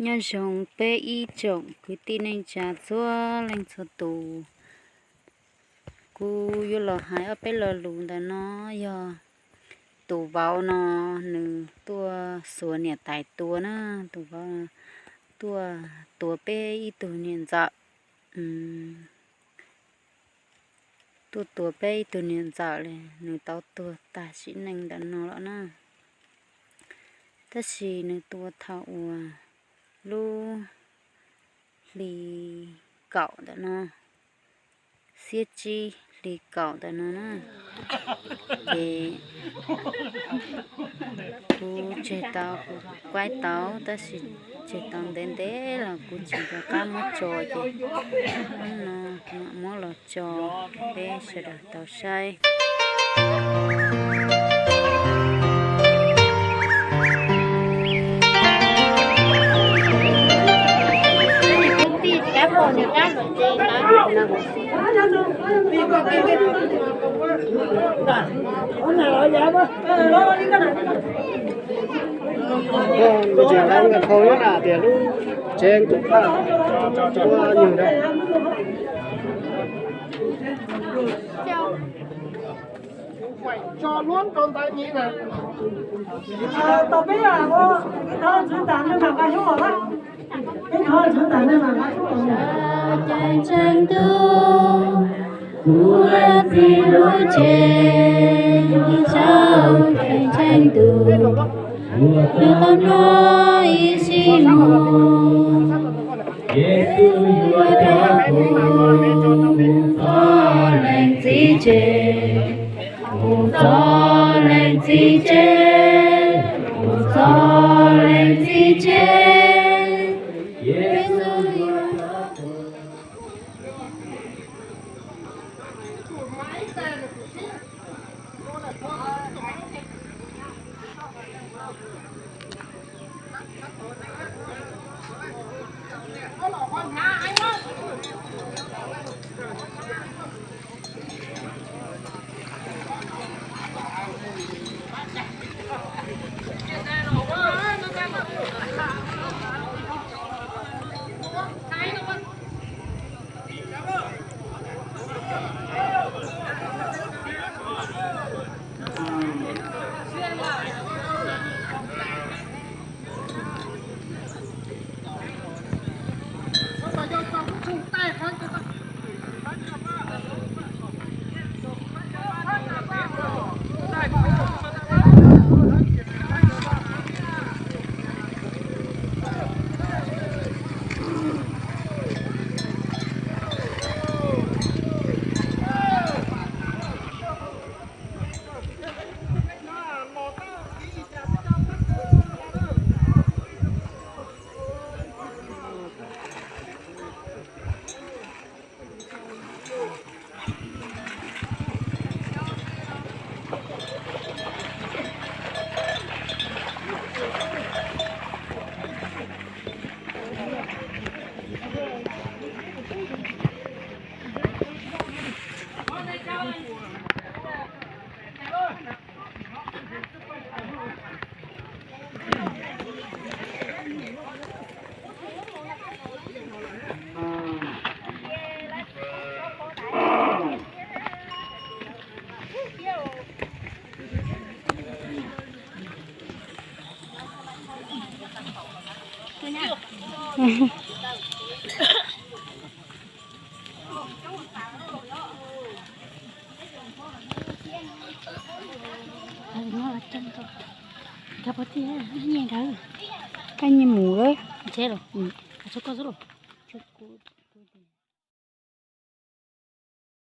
Nyob zoo peb ib tsoom kwv tij neej tsa txhua leej txhua tus. Kuv yuav los hais ob peb lo lus ntawm no yog tus vauv no nws tuaj xuas niam tais tua na, tus vauv tuaj tua peb ib tug niam ntxawm. Tuaj tua peb ib tug niam ntxawm li, nws tau tuag tag sim neej ntawm no lawm na. Tab sis nws tua thaum uas lub hli kaum ntawm no, xiab tsib hli kaum ntawm no na. Ces kuv tseg tau, kuv kuaib tau, tab sis tseg tau ntev ntev los kuv tsis nco qab muab tso, ces hnub no kuv mam muab los tso peb sawv daws tau saib. Ces lawv nkag khau nyob na tias lub tsev ntuj phaj ua nyuag da. Tau peb ua ib thov tswv tas nej mam nqa xyoob los na. Ib thov tswv tas nej mam nqa xyoob los. Ntseeg ntuj, kuv leej txiv lub tsev, ntseeg ntuj, kuv tau nyob ib sim mus. Yexus yuav rov mus, mus txog leej txiv tsev, mus txog leej txiv tsev, mus txog leej txiv tsev. Yexus yuav Koj nyias mus lawm.